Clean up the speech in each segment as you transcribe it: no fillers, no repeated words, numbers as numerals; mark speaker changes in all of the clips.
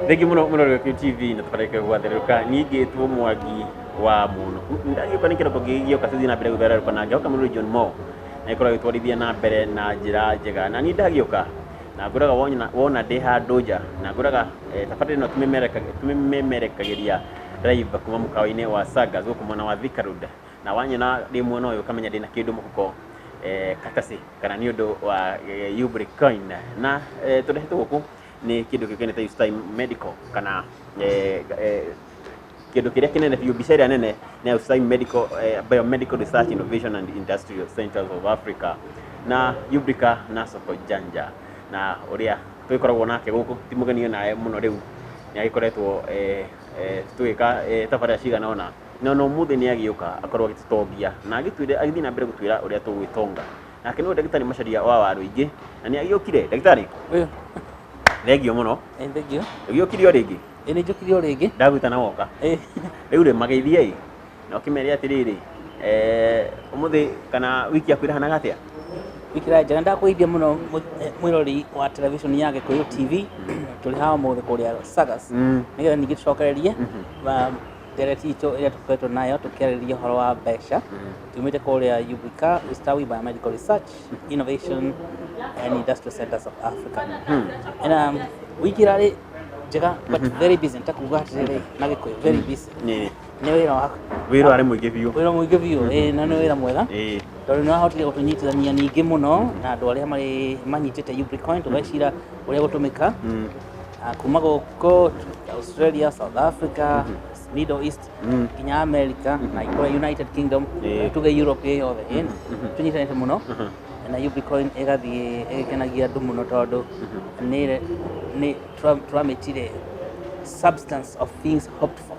Speaker 1: Thengi muno muno rwa TV na tũkareke gwatherũka. Niĩ ngĩtwo Mwangi wa Mũno. Ndagĩũka nĩ kĩroko gĩgĩũka tũthiĩ na mbere gũtherũka na ngĩhoka mũno John Mo na ĩkorwo agĩtwarithia na mbere na njĩra njega. Na niĩ ndagĩũka na ngũraga wona ndĩ handũ nja na ngũraga tabarĩra ĩno tũmĩmemerekagĩria live kuma mũkawa-inĩ wa Sagas gũkũ mwena wa Thika Road. Na wanyona ndĩ mwena ũyũ ũkamenya ndĩna kĩndũ mũhuko katasi kana nĩ ũndũ wa Ubricoin na tũrehetwo gũkũ nĩ kĩndũ kĩũkaine ta Ustawi Medical kana kĩndũ kĩrĩa kĩnene biũ, mbica ĩrĩa nene nĩ ya Ustawi Medical, Biomedical Research Innovation and Industrial Centers of Africa na Ubrica na Soko Janja. Na ũrĩa tũgĩkoragwo nake gũkũ ti mũgeni onawe mũno, rĩu nĩ agĩkoretwo tũgĩka tabarĩra cigana ũna, na ona ũmũthĩ nĩ agĩũka akorwo agĩtũtongia na agĩtwĩre agĩthiĩ na mbere gũtwĩra ũrĩa tũgwĩtonga. Nake nĩwe ndagĩtarĩ Macharia wa Warũingĩ na nĩ agĩũkire. Ndagĩtarĩ,
Speaker 2: Ũyũ.
Speaker 1: Thengio mũno.
Speaker 2: Thengio.
Speaker 1: Ũgĩũkire o rĩngĩ?
Speaker 2: Ĩ, nĩ njũkire o rĩngĩ.
Speaker 1: Ndagwĩta na woka.
Speaker 2: Ĩ.
Speaker 1: Rĩu rĩ, mageithie ĩ na ũkĩmere atĩrĩrĩ, ũmũthĩ kana wiki yaku ĩrahanaga atĩa?
Speaker 2: Wiki ĩrarĩ njega. Ndakũgeithia mũno mwĩrori wa television ya Gĩkũyũ TV. Tũrĩ haha ũmũthĩ kũrĩa Sagas nĩgetha ningĩ tũcokererie ndereti itũ ĩrĩa tũkoretwo nayo tũkĩarĩrĩria ũhoro wa mbeca. Tumĩte kũrĩa Ubrica, Ustawi Biomedical Research Innovation and Industrial Centers of Africa. And wiki ĩrarĩ njega but very busy. Nĩtakuga atĩrĩrĩ na Gĩkũyũ, very busy. Nĩ wĩra wa
Speaker 1: Wĩra warĩ mũingĩ biũ.
Speaker 2: Wĩra mũingĩ biũ, ĩ, na nĩ wĩra mwega tondũ nĩ wahotire gũtũnyitithania ningĩ mũno na andũ arĩa marĩ manyitĩte Ubricoin, tũgecira ũrĩa gũtũmĩka kuma gũkũ Australia, South Africa, Middle East, nginya America na kũrĩa United Kingdom, tuge Europe ĩ yothe, ĩ, tũnyitanĩte mũno na Ubricoin ĩgathiĩ ĩgĩkenagia andũ mũno tondũ nĩ tũramĩtire substance of things hoped for.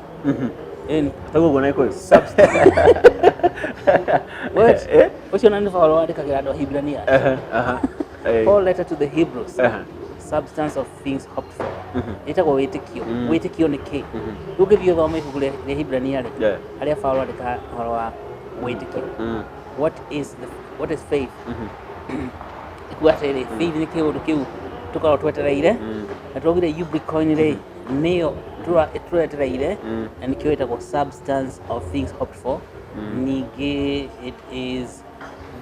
Speaker 2: Ĩni.
Speaker 1: Taguo ũguo na Gĩkũyũ.
Speaker 2: Substance. Wait,
Speaker 1: Eh?
Speaker 2: ũcio na nĩ Paulo wandĩkagĩra andũ a Hibrania.
Speaker 1: Aha.
Speaker 2: Paul letter to the Hebrews. Substance of things hoped for. Ĩtagwo wĩtĩkio. Wĩtĩkio nĩ kĩ? Rĩu ũngĩthiĩ ũthome ibuku rĩa Hibrania rĩ, harĩa Paulo andĩkaga ũhoro wa wĩtĩkio. What is faith? Ikuga atĩrĩrĩ, faith nĩ kĩũndũ kĩu tũkoragwo twetereire, na twaugire Ubricoin rĩ, nĩyo tũretereire, na nĩkĩo ĩtagwo substance of things hoped for. Ningĩ it is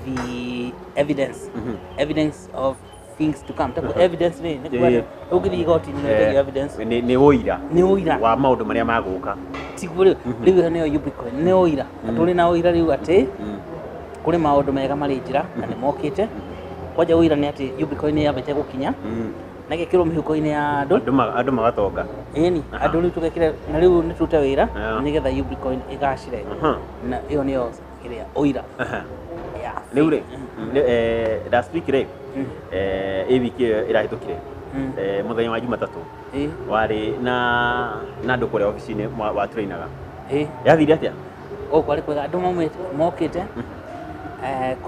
Speaker 2: the evidence of things to come. Taku evidence rĩ, nĩ kuga ũngĩthiĩ igoti-inĩ nĩ wĩtagio evidence.
Speaker 1: Nĩ ũira.
Speaker 2: Nĩ ũira.
Speaker 1: Wa maũndũ marĩa magũka.
Speaker 2: Tiguo rĩu? Rĩu ĩyo nĩyo Ubricoin, nĩ ũira. Tũrĩ na ũira rĩu atĩ kũrĩ maũndũ mega marĩ njĩra na nĩ mokĩte. Kwanja ũira nĩ atĩ Ubricoin nĩ yambĩte gũkinya na ĩgekĩrwo mĩhuko-inĩ ya andũ.
Speaker 1: Andũ magatonga.
Speaker 2: Ĩni, andũ rĩu tũgekĩra na rĩu nĩ tũrute wĩra nĩgetha Ubricoin ĩgacĩre, na ĩyo nĩyo ĩrĩa ũira ya
Speaker 1: Rĩu rĩ, last week rĩ, ĩ wiki ĩyo ĩrahĩtũkire, mũthenya wa Jumatatũ, warĩ na andũ kũrĩa obici-inĩ wa trainaga. Yathire atĩa?
Speaker 2: O kwarĩ kwega, andũ maumĩte mokĩte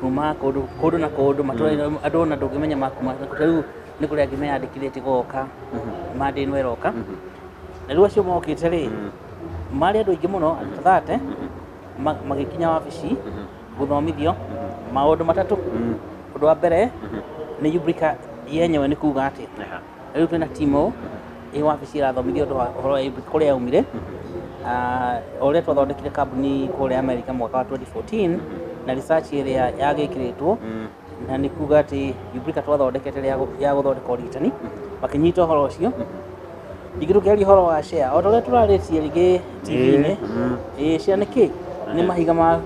Speaker 2: kuma kũndũ kũndũ na kũndũ matũra-inĩ, andũ ona ndũngĩmenya makuma. Rĩu nĩ kũrĩ angĩ meyandĩkithĩtie goka Monday ĩno ĩroka, na rĩu acio mokĩte rĩ, marĩ andũ aingĩ mũno, andũ ta 30 magĩkinya wabici gũthomithio maũndũ matatũ. Ũndũ wa mbere nĩ Ubrica yenyewe nĩ kuga atĩa. Rĩu twĩna timu ĩ wabici ĩrathomithio ũndũ wa ũhoro wa Ubrica kũrĩa yaumire, o ũrĩa twathondekire kambuni kũrĩa America mwaka wa 2014 na research ĩrĩa yagĩkĩrĩtwo, na nĩ kuga atĩ Ubrica twathondekete ya gũthondeka ũrigitani, makĩnyita ũhoro ũcio. Ningĩ tũkĩaria ũhoro wa share o ta ũrĩa tũrarĩtie rĩngĩ TV-inĩ. Ĩ, share nĩ kĩ? Nĩ mahiga ma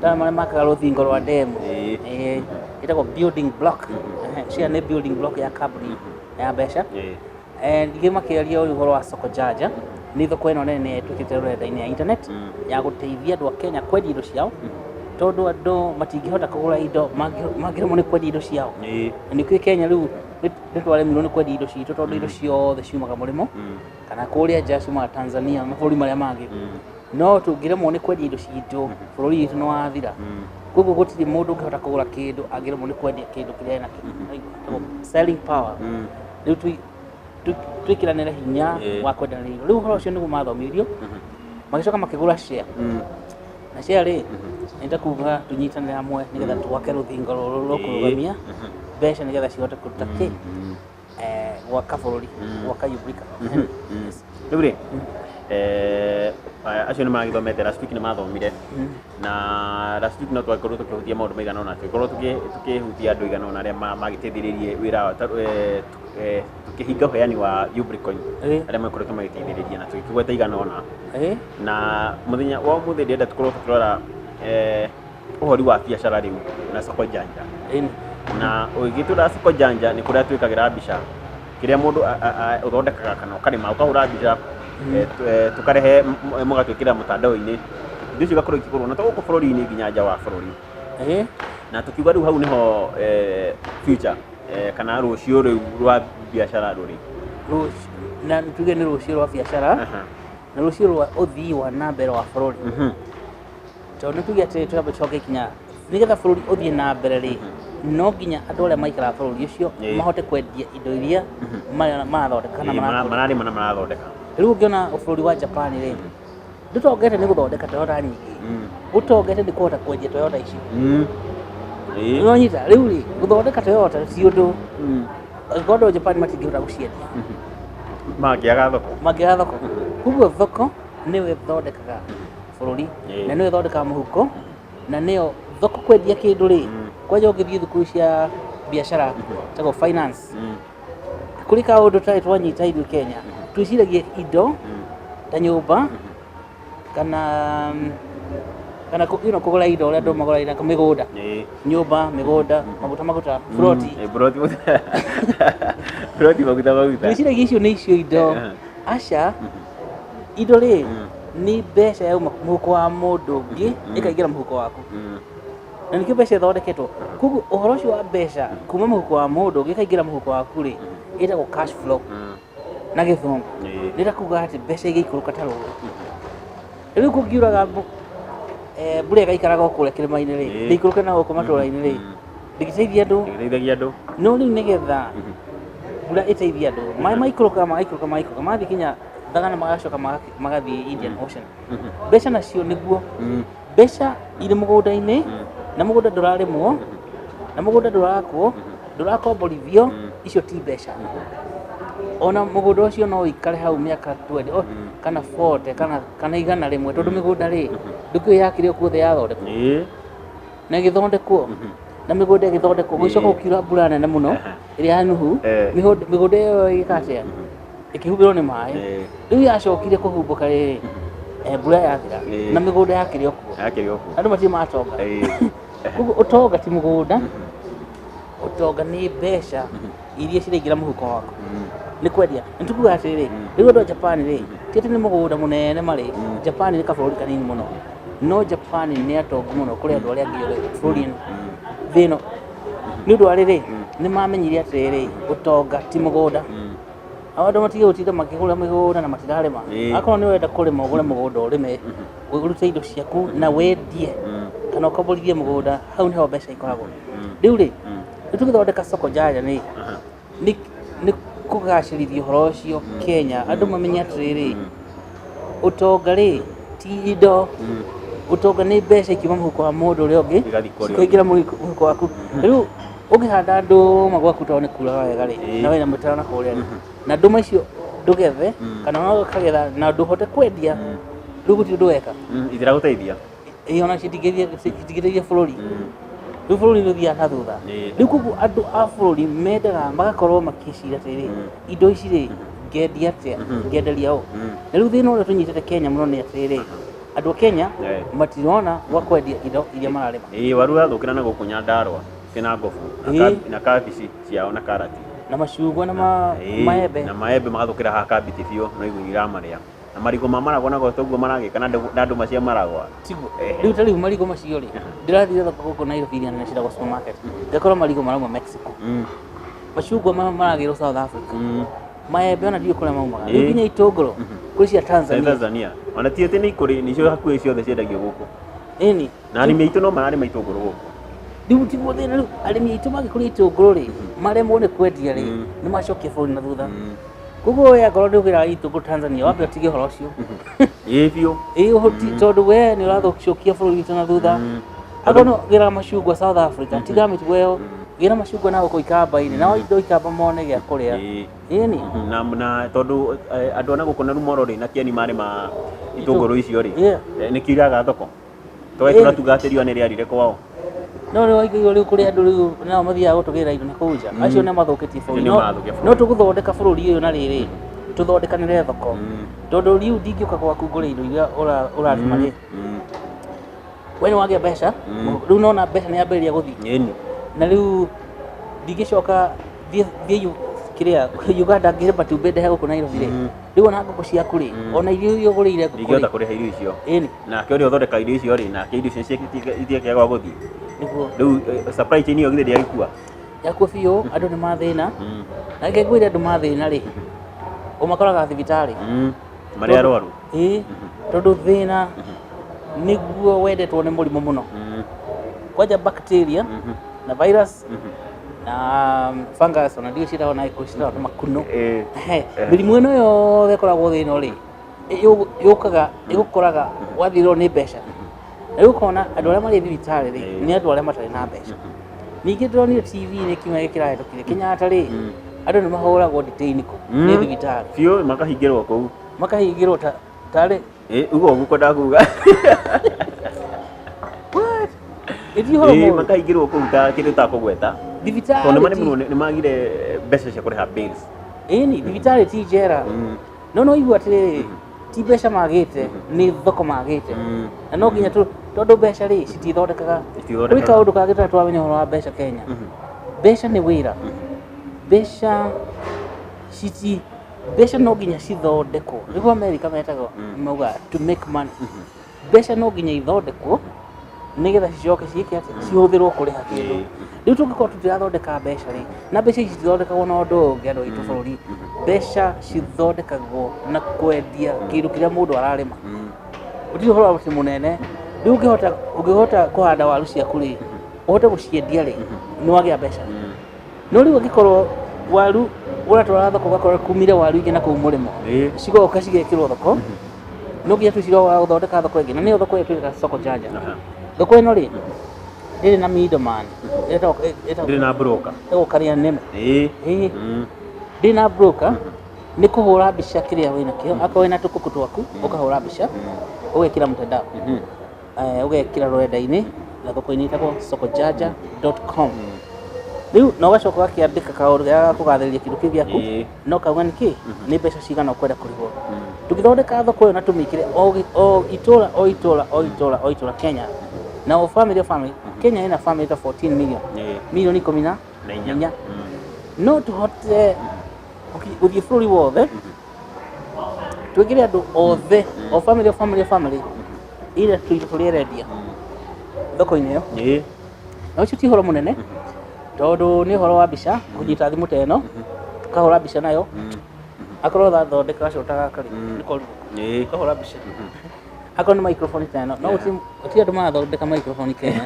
Speaker 2: ta marĩa makaga rũthingo rwa ndemu. Ĩ, ĩtagwo building block. Share nĩ building block ya kambuni ya mbeca. Ningĩ makĩaria ũhoro wa Soko Janja, nĩ thoko ĩno nene ĩtuĩkĩte rũrenda-inĩ ya internet ya gũteithia andũ a Kenya kwendia indo ciao, tondũ andũ matingĩhota kũgũra indo mangĩremwo nĩ kwendia indo ciao. Na nĩkĩo Kenya rĩu nĩ twaremirwo nĩ kwendia indo citũ, tondũ indo ciothe ciumaga mũrĩmo kana kũrĩa nja, ciumaga Tanzania, mabũrũri marĩa mangĩ. No tũngĩremwo nĩ kwendia indo citũ, bũrũri witũ nĩ wathira. Koguo gũtirĩ mũndũ ũngĩhota kũgũra kĩndũ angĩremwo nĩ kwendia kĩndũ kĩrĩa enakĩo, selling power. Rĩu twĩkĩranĩre hinya wa kwendanĩria indo. Rĩu ũhoro ũcio nĩguo mathomithirio, magĩcoka makĩgũra share. Na share rĩ, nĩ ta kuga tũnyitanĩre hamwe nĩgetha twake rũthingo rũrũ rũkũrũgamia mbeca nĩgetha cihote kũruta kĩ. Gwaka bũrũri, gwaka Ubrica. Yes.
Speaker 1: Rĩu rĩ, acio nĩ magĩthomete, last week nĩ mathomire, na last week no twakorwo tũkĩhutia maũndũ maigana ũna, tũgĩkorwo tũkĩhutia andũ aigana ũna arĩa magĩteithĩrĩirie wĩra tũkĩhinga ũheani wa Ubricoin, arĩa makoretwo magĩteithĩrĩria, na tũgĩkĩgweta igana ũna. Na mũthenya wa ũmũthĩ ndĩrenda tũkorwo tũkĩrora ũhoro wa biacara rĩu na soko janja. Na ũgĩtũra soko janja nĩ kũrĩa twĩkagĩra mbica kĩrĩa mũndũ ũthondekaga kana ũkarĩma, ũkahũra mbica, tũkarehe mũgatwĩkĩra mũtandao-inĩ, indo icio igakorwo ikĩgũrwo na to gũkũ bũrũri-inĩ, nginya nja wa bũrũri. Na tũkiuga rĩu hau nĩho future kana rũciũ rĩu rwa biacara rũrĩ.
Speaker 2: Na tuge nĩ rũciũ rwa biacara na rũciũ rwa ũthii wa na mbere wa bũrũri, tondũ nĩ tuge atĩ twambe tũcoke kinya nĩgetha bũrũri ũthiĩ na mbere rĩ, no nginya andũ arĩa maikaraga bũrũri ũcio mahote kwendia indo iria marathondeka kana marakũria.
Speaker 1: Mararĩma na marathondeka.
Speaker 2: Rĩu ũngĩona bũrũri wa Japan rĩ, ndũtongete nĩ gũthondeka Toyota nyingĩ, ũtongete nĩ kũhota kwendia Toyota icio. Nĩwanyita? Rĩu rĩ, gũthondeka Toyota ti ũndũ angĩkorwo andũ a Japan matingĩhota gũciendia.
Speaker 1: Mangĩaga thoko.
Speaker 2: Mangĩaga thoko. Koguo thoko nĩyo ĩthondekaga bũrũri na nĩyo ĩthondekaga mũhuko, na nĩyo thoko kwendia kĩndũ rĩ. Kwanja ũngĩthiĩ thukuru cia biacara tagwo finance, kũrĩ kaũndũ tarĩ twanyita ithuĩ Kenya, twĩciragia indo ta nyũmba kana kũgũra indo ũrĩa andũ magũraga indo, mĩgũnda, nyũmba, mĩgũnda, maguta, maguta, buroti.
Speaker 1: Buroti, buroti, maguta, maguta.
Speaker 2: Twĩciragia icio nĩ icio indo. Aca, indo rĩ, nĩ mbeca yauma mũhuko wa mũndũ ũngĩ ĩkaingĩra mũhuko waku, na nĩkĩo mbeca ĩthondeketwo. Koguo ũhoro ũcio wa mbeca kuma mũhuko wa mũndũ ũngĩ ĩkaingĩra mũhuko waku rĩ, ĩtagwo cash flow na gĩthũngũ. Nĩ ta kuga atĩ mbeca igĩikũrũka ta rũĩ. Rĩu kũngiuraga mbura ĩgaikaraga o kũrĩa kĩrĩma-inĩ rĩ, ndĩikũrũke na gũkũ matũra-inĩ rĩ, ndĩngĩteithia andũ.
Speaker 1: Ndĩgĩteithagia andũ.
Speaker 2: No rĩu nĩgetha mbura ĩteithie andũ, maĩ maikũrũkaga, magaikũrũka, magaikũrũka, magathiĩ kinya Thagana, magacoka magathiĩ Indian Ocean. Mbeca nacio nĩguo mbeca irĩ mũgũnda-inĩ, na mũgũnda ndũrarĩmwo, na mũgũnda ndũrakwo, ndũrakomborithio, icio ti mbeca. Ona mũgũnda ũcio no ũikare hau mĩaka 20 kana 40 kana 100, tondũ mĩgũnda rĩ, ndũkĩũĩ yakĩrĩ o kuothe yathondekwo na ĩgĩthondekwo na mĩgũnda ĩgĩthondekwo, gũgĩcoka gũkiura mbura nene mũno ĩrĩa ya Nuhu. Mĩgũnda ĩyo ĩgĩka atĩa? Ĩkĩhumbĩrwo nĩ maĩ. Rĩu yacokire kũhumbũka rĩrĩ, mbura yathira, na mĩgũnda yakĩrĩ o kuo.
Speaker 1: Yakĩrĩ o kuo.
Speaker 2: Andũ matirĩ matonga. Koguo ũtonga ti mũgũnda, ũtonga nĩ mbeca iria ciraingĩra mũhuko waku nĩ kwendia. Nĩ tukuga atĩrĩrĩ, rĩu andũ a Japan rĩ, ti atĩ nĩ mũgũnda mũnene marĩ. Japan nĩ kabũrũri kanini mũno, no Japan nĩ atongu mũno kũrĩ andũ arĩa angĩ othe bũrũri ĩno, thĩ ĩno, nĩ ũndũ wa rĩrĩ, nĩ mamenyire atĩrĩrĩ, ũtonga ti mũgũnda. Ao andũ matige gũtinda makĩgũra mĩgũnda na matirarĩma. Akorwo nĩ ũrenda kũrĩma, ũgũre mũgũnda, ũrĩme, ũrute indo ciaku na wendie kana ũkomborithie mũgũnda. Hau nĩho mbeca ikoragwo. Rĩu rĩ, rĩu tũgĩthondeka soko janja nĩ nĩ kũgacĩrithia ũhoro ũcio Kenya, andũ mamenye atĩrĩrĩ, ũtonga rĩ ti indo, ũtonga nĩ mbeca ikiuma mũhuko wa mũndũ ũrĩa ũngĩ
Speaker 1: Igathiĩ kũrĩa
Speaker 2: cikaingĩra mũhuko waku. Rĩu ũngĩhanda ndũma gwaku, tondũ nĩ kuraga wega rĩ, na wĩna mĩtaro na kũrĩa rĩ, na ndũma icio ndũgethe kana no ũkagetha na ndũhote kwendia, rĩu gũtirĩ ũndũ weka.
Speaker 1: Itiragũteithia.
Speaker 2: Ĩĩ, ona citingĩteithia bũrũri. Rĩu bũrũri nĩ ũthiaga na thutha. Rĩu koguo andũ a bũrũri mendaga magakorwo makĩciria atĩrĩrĩ, indo ici rĩ, ngendia atĩa, ngenderia ũ? Na rĩu thĩna ũrĩa tũnyitĩte Kenya mũno nĩ atĩrĩrĩ, andũ a Kenya matirona gwa kwendia indo iria mararĩma.
Speaker 1: Ĩĩ, waru wathũkĩra na gũkũ Nyandarũa kĩna ngobu na na kabici ciao na karati.
Speaker 2: Na macungwa na maembe.
Speaker 1: Na maembe magathũkĩra haha kabiti biũ, no igunyũ iramarĩa, na marigũ ma maragwa nago toguo maragĩka na na ndũma cia maragwa.
Speaker 2: Tiguo. Rĩu ta rĩu marigũ macio rĩ, ndĩrathire thoko gũkũ Nairobi iria nene ciĩtagwo supermarket, ngakora marigũ marauma Mexico, macungwa maragĩrwo South Africa, maembe ona ndiũĩ kũrĩa maumaga. Rĩu nginya itũngũrũ kũrĩ cia Tanzania.
Speaker 1: Tanzania ona ti atĩ nĩ ikũrĩ, nĩcio hakuhĩ ciothe ciendagio gũkũ.
Speaker 2: Ĩni.
Speaker 1: Na arĩmi aitũ no mararĩma itũngũrũ gũkũ.
Speaker 2: Rĩu tiguo thĩna. Rĩu arĩmi aitũ mangĩkũria itũngũrũ rĩ, maremwo nĩ kwendia rĩ, nĩ macokia bũrũri na thutha. Koguo we angorwo nĩ ũgĩraga itũngũrũ Tanzania, wambe ũtige ũhoro ũcio.
Speaker 1: Ĩĩ biũ.
Speaker 2: Ĩĩ, ũhoti, tondũ we nĩ ũracokia bũrũri witũ na thutha. Akorwo nĩ ũgĩraga macungwa South Africa, tiga mĩtugo ĩyo. Gĩra macungwa na gũkũ ikamba-inĩ, nao indo ikamba mone gĩa kũrĩa. Ĩni.
Speaker 1: Na tondũ andũ a na gũkũ na Rumoro rĩ na Kieni marĩma itũngũrũ icio rĩ,
Speaker 2: Yeah.
Speaker 1: nĩkĩo iraga thoko. Tũgagĩtura tuga atĩ riũa nĩ rĩarire kwao.
Speaker 2: No rĩu waigua rĩu kũrĩ andũ rĩu nao mathiaga gũtũgĩra indo na kũu nja. Acio nĩ mathũkĩtie bũrũri.
Speaker 1: Acio nĩ mathũkia bũrũri.
Speaker 2: No tũgũthondeka bũrũri ũyũ na rĩrĩ, tũthondekanĩre thoko. Tondũ rĩu ndingĩũka gwaku ngũre indo iria ũrarĩma rĩ. We nĩ wagĩa mbeca, rĩu nona mbeca nĩ yambĩrĩria gũthiĩ.
Speaker 1: Ĩni.
Speaker 2: Na rĩu ndingĩcoka thiĩ kĩrĩa Uganda ngĩre matumbĩ ndehe gũkũ Nairobi rĩ. Rĩu ona ngũkũ ciaku rĩ, ona irio iria ũgũrĩire ngũkũ
Speaker 1: Ndingĩhota
Speaker 2: rĩ.
Speaker 1: kũrĩha irio icio.
Speaker 2: Ĩni.
Speaker 1: Nake ũrĩa ũthondekaga irio icio rĩ, nake irio icio itiakĩaga gwa gũthiĩ.
Speaker 2: Nĩguo.
Speaker 1: Rĩu supply chain ĩyo githĩ ndĩagĩkua.
Speaker 2: Yakua biũ, andũ nĩ mathĩna. Na reke ngwĩre andũ mathĩna rĩ, ũmakoraga thibitarĩ.
Speaker 1: Marĩ arwaru.
Speaker 2: Ĩĩ, tondũ thĩna nĩguo wendetwo nĩ mũrimũ mũno. Kwanja bacteria na virus na fungus, ona ndiũ ciĩtagwo na gĩkũyũ ciĩtagwo ta makunũ. Mĩrimũ ĩno yothe ĩkoragwo thĩ ĩno rĩ, yũkaga ĩgũkoraga wathirĩrwo nĩ mbeca. Na rĩu ũkona andũ arĩa marĩ thibitarĩ rĩ, nĩ andũ arĩa matarĩ na mbeca. Ningĩ ndĩronire TV-inĩ kiumia gĩkĩ kĩrahĩtũkire, Kenyatta rĩ, andũ nĩ mahũragwo detain kũu nĩ thibitarĩ.
Speaker 1: Biũ makahingĩrwo kũu.
Speaker 2: Makahingĩrwo tarĩ
Speaker 1: Ũguo ũguo kwendaga kuga.
Speaker 2: What? Ĩti ũhoro mũũru.
Speaker 1: Makahingĩrwo kũu ta kĩndũ takũgweta.
Speaker 2: Thibitarĩ
Speaker 1: Tondũ nĩ marĩmũrwo nĩ magire mbeca cia kũrĩha bills.
Speaker 2: Ĩni, thibitarĩ ti njera. No no igua atĩrĩrĩ, ti mbeca magĩte, nĩ thoko magĩte. Na no nginya tondũ mbeca rĩ citithondekaga.
Speaker 1: Citithondekaga.
Speaker 2: Kũrĩ kaũndũ kangĩ tũtarĩ twamenya ũhoro wa mbeca Kenya. Mbeca nĩ wĩra. Mbeca citi mbeca no nginya cithondekwo. Nĩguo America metagwo maugaga to make money. Mbeca no nginya ithondekwo nĩgetha cicoke ciĩke atĩa, cihũthĩrwo kũrĩha kĩndũ. Rĩu tũngĩkorwo tũtirathondeka mbeca rĩ, na mbeca ici citithondekagwo na ũndũ ũngĩ andũ aitũ bũrũri. Mbeca cithondekagwo na kwendia kĩndũ kĩrĩa mũndũ ararĩma. Gũtirĩ ũhoro wa mũciĩ mũnene. Rĩu ũngĩhota kũhanda waru ciaku rĩ, ũhote gũciendia rĩ, nĩ wagĩa mbeca. No rĩu angĩkorwo waru ũratwara thoko ũgakora kumire waru ingĩ na kũu mũrĩmo, cigoka cigekĩrwo thoko, no nginya tũcire wa gũthondeka thoko ĩngĩ, na nĩyo thoko ĩyo twĩtaga soko janja. Thoko ĩno rĩ, ndĩrĩ na middleman,
Speaker 1: Ndĩrĩ na broker.
Speaker 2: Ĩtagwo karĩa nĩme. Ndĩrĩ na broker, nĩ kũhũra mbica kĩrĩa wĩna kĩo, akorwo wĩna tũkũkũ twaku, ũkahũra mbica, ũgekĩra mtandao. Ũgekĩra rũrenda-inĩ, na thoko-inĩ ĩtagwo sokojanja.com. Rĩu na ũgacoka ũgakĩandĩka kaũndũ ga kũgathĩrĩria kĩndũ kĩu gĩaku, na ũkauga nĩkĩ, nĩ mbeca cigana ũkwenda kũrĩhwo. Tũngĩthondeka thoko ĩyo na tũmĩkĩre o itũra, o itũra, o itũra, o itũra Kenya, na o family, o family, Kenya ĩna family ta 14 million, milioni ikũmi na
Speaker 1: Na inya.
Speaker 2: inya. No tũhote gũthiĩ bũrũri wothe, twĩkĩre andũ othe, o family, o family, o family, ĩrĩa tũindo tũrĩa ĩrendia thoko-inĩ ĩyo. Na ũcio ti ũhoro mũnene, tondũ nĩ ũhoro wa mbica, kũnyita thimũ ta ĩno, ũkahũra mbica nayo, akorwo ũrathondeka gacũta gaka rĩ, nĩ koruo. Ũkahũra mbica. Akorwo nĩ microphone ta ĩno, no gũtirĩ andũ marathondeka microphone Kenya.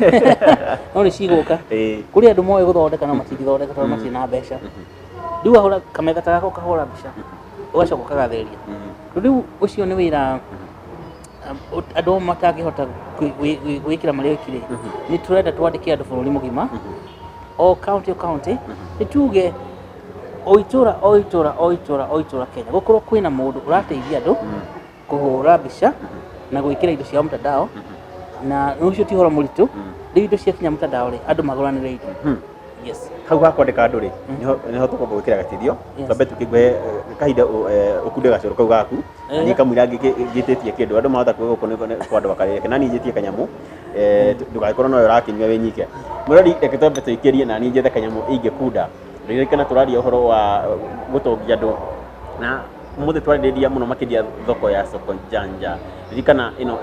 Speaker 2: No nĩ cigũka. Kũrĩ andũ moĩ gũthondeka no matingĩthondeka tondũ matirĩ na mbeca. Rĩu wahũra kametha ta gaka ũkahũra mbica, ũgacoka ũkagathĩrĩria. Rĩu ũcio nĩ wĩra andũ matangĩhota gwĩkĩra marĩa oiki rĩ, nĩ tũrenda twandĩke andũ bũrũri mũgima, o county o county, nĩ tuge o itũra o itũra o itũra o itũra Kenya gũkorwo kwĩna mũndũ ũrateithia andũ kũhũra mbica na gwĩkĩra indo ciao mtandao, na ũcio ti ũhoro mũritũ. Rĩu indo ciakinya mtandao rĩ, andũ magũranĩre indo. Yes.
Speaker 1: Hau ha kwandĩka andũ rĩ, nĩho tũkwamba gwĩkĩra gatithio. Twambe tũkĩgwe kahinda ũkunde gacũrũ kau gaku, na niĩ kamũira ngĩtĩtie kĩndũ andũ mahota kuga gũkũ nĩ kwa andũ akarĩreke, na niĩ njĩtie kanyamũ, ndũgagĩkorwo nowe ũrakĩnyua wĩ nyike. Mũrori, reke twambe tũikĩrie na niĩ njethe kanyamũ ingĩkunda. Ririkana tũraria ũhoro wa gũtongia andũ, na ũmũthĩ twarĩrĩria mũno makĩria thoko ya soko janja. Ririkana ĩno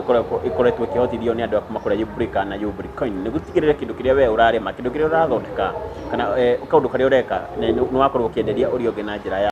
Speaker 1: ĩkoretwo ĩkĩhotithio nĩ andũ a kuma kũrĩa Ubrica na Ubricoin, nĩguo ũtigĩrĩre kĩndũ kĩrĩa we ũrarĩma, kĩndũ kĩrĩa ũrathondeka, kana kaũndũ karĩa ũreka nĩ wakorwo ũkĩenderia ũrĩa ũngĩ na njĩra ya